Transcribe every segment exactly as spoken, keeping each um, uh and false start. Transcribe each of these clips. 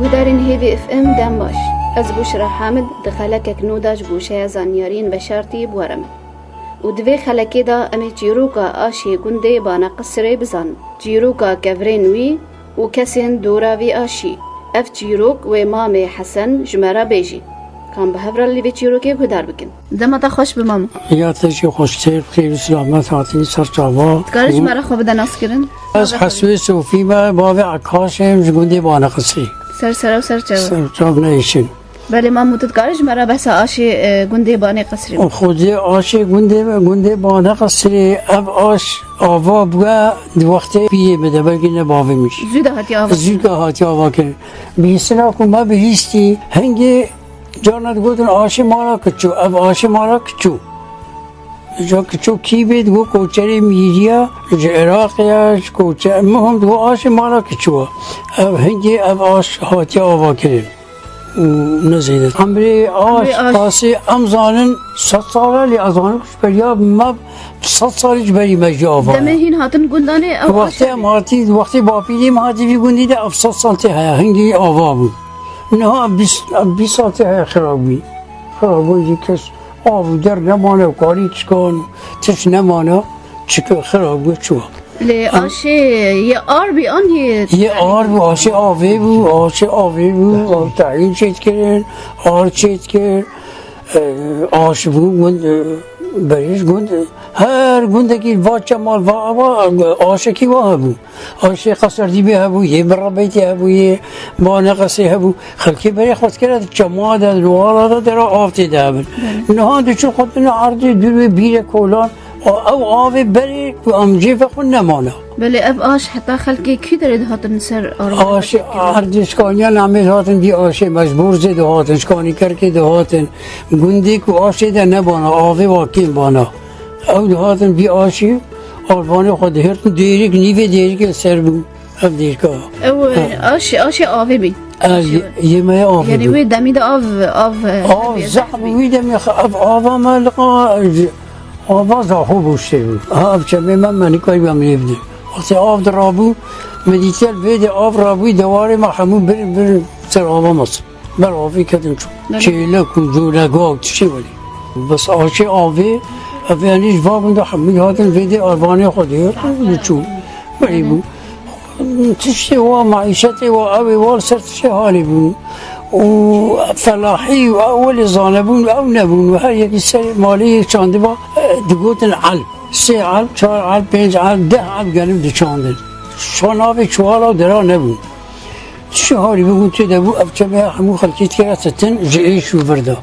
Guhdarên Hêvî F M dem baş. Ez Bûşra Hamid di xelekek nû de ji gûşeya zanyariyên veşartî bi we re me. Û di vê xelekê de em ê çîroka aşê gundê Baneqisirê bizanin. Çîroka kevirên wî û kesên dora vî aşî. Ev çîrok wê mamê Hesen ji me re bêjî. Ka em bi hev re li vê çîrokê guhdar bikin. Dema te xweş be mamo. Ya te jî xweştir, xêr û selamet hatî ser çava. Dikarî ji me re xwe bide naskirin? Ez Heswê Sofî me, bavê Ekaşê, ji gundê Baneqisrî. Ser sera û ser çava. Ser çav neyşin. Belê mamo, tu dikarî ji me re behsa aşê, e, gundê Baneqisrî? Xwedê aşê gundê, gundê Baneqisrî, ev aş ava bûye di wextê piyê min de, belkî ne bavê min jî. Zû de hatiye ava? Zû de hatiye ava kirin. Bihîstina ku me bihîstî, hingê carna digotin aşê mala kiçû, ev aşê mala kiçû. Ca kiçû kî bê, digot koçerê Mîriya, ji Iraqê ye, ji koçe-, muhim digot aşê mala kiçû e. Ev hingê ev aş hatiye ava kirin. Û ne zêde. Emrê aş, Emrê aş. Qasê em zanin sed sal e, lê ez zanim ku ji beriya me sed salî ji berî me jî ava ye. Demê hîn hatin gundanê ew aş. Wextê em hatî, wextê bapîrê me hatî vî gundî de ev sed sal tê heye, hingî ava bû. Niha bîst, bîst sal tê heye xirab bû. Xirab bû jî kes av û der nemane û karî çikan, tişt nemane, çike xirab bû çû. Lê Em- aşê yê ar bî an yê Yê ar bû, aşê avê bû, aşê avê bû, av tehîn çêdikirin, ar çêdikir, e, aş bû, gund, e, berî ji gund, e, her gundekî va çemal, va, va, aşekî wa hebû. Aşê Qeserdîbê hebû, yê Mirrebeytê hebû, yê Baneqesê hebû. Xelkê berê xwe dikire di çema de, di wala de, dera av tê de hebin. Belê. Niha diçû xwe dine erdê dûr wê bîre kolan, A, ew avê berê ku em cêve xwe nemana. Belê ev aş heta xelkê kî derê dihatin ser arvan? Aş erdê şikaniya namê dihatin vî aşê, mecbûr zê dihatin, şkanî kerkê dihatin. Gundê ku aşê de nebana, avê wa kêm bana. Ew dihatin vî aşî arvanê xwe dihirtin, dêrik, nîvê dêrikê ser bû. Ev dêrka. Ew, Ha. aş, aşê avê bî. Ev Aşê ye-, wê. Yemeğe avê Yanî bû. wê demî de av, av, Av ev zehf bû, bî. Wî demê xe-, ev ava me liqa, ava zaxo bû ştê bû. Ha, ev çemê me, me nikarî em lê bidin. Wextê av de rabû, me dîtiye vê de av rabû, dewarê me hemû birin, birin ser ava me. Ber avê ketin çû. Belê. Çêlek û colega û tiştê welî. Bes aşê avê, ev yanî ji va gunda hemû hatin vê dê arvanê xwe dê, diçûn. Belê bû. Tiştê wa, maîşetê wa, ew ê wa li ser tiştê halê bûn. Û felahî û ew welê zanebûn, ew nebûn. Û her yekî ser malê yek çandiba, e, digotin elb. Sê elb, çar elb, pênc elb, deh elb genim diçandin. Şo navê çuwala dera nebûn. Tiştê halî bû tê de bû, ev çemê hemû xelkê dikire titin ji êş û vir de.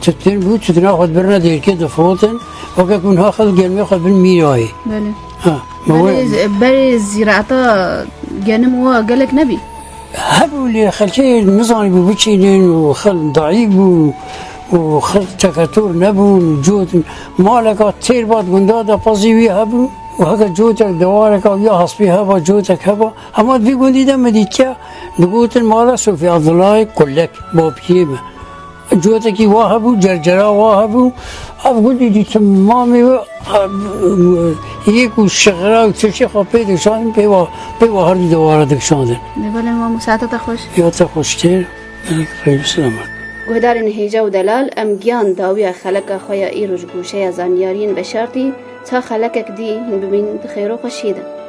Titin bû, titina xwe dibirine dêrkê difotin, weke ku niha xelk gelmê xwe bin mîrayê. Belê. Ha, me we- Berê, berê zîraeta genim wa gelek nebî? Hebû lê xelkê nizanîbû biçînin û xelk daîf bû û xelk teketor nebûn û cot maleka têr bat gunda de pezî wî hebû û heke cotek dewareka ya hespê heba, cotek heba, Hema di vî gundî de me dîtiye, digotin mala Sofî Abdullahê Kulek, bapîrê me. Cotekî wa hebû, cercera wa hebû. Ev gundî dî timamê we, e, yek û şixira û tiştê xwe pê dikişandin, pê wa, pê wa herdû dewara dikişandin. Lê belê mamo, saeta te xweş. Ya te xweştir, xeyr û selamet. Guhdarên hêja û delal, em giyan dawiya xeleka xwe ya îro ji gûşeya zanyariyên veşartî, ta xelekek dî hîn bimîn di xêr û xweşiyê de.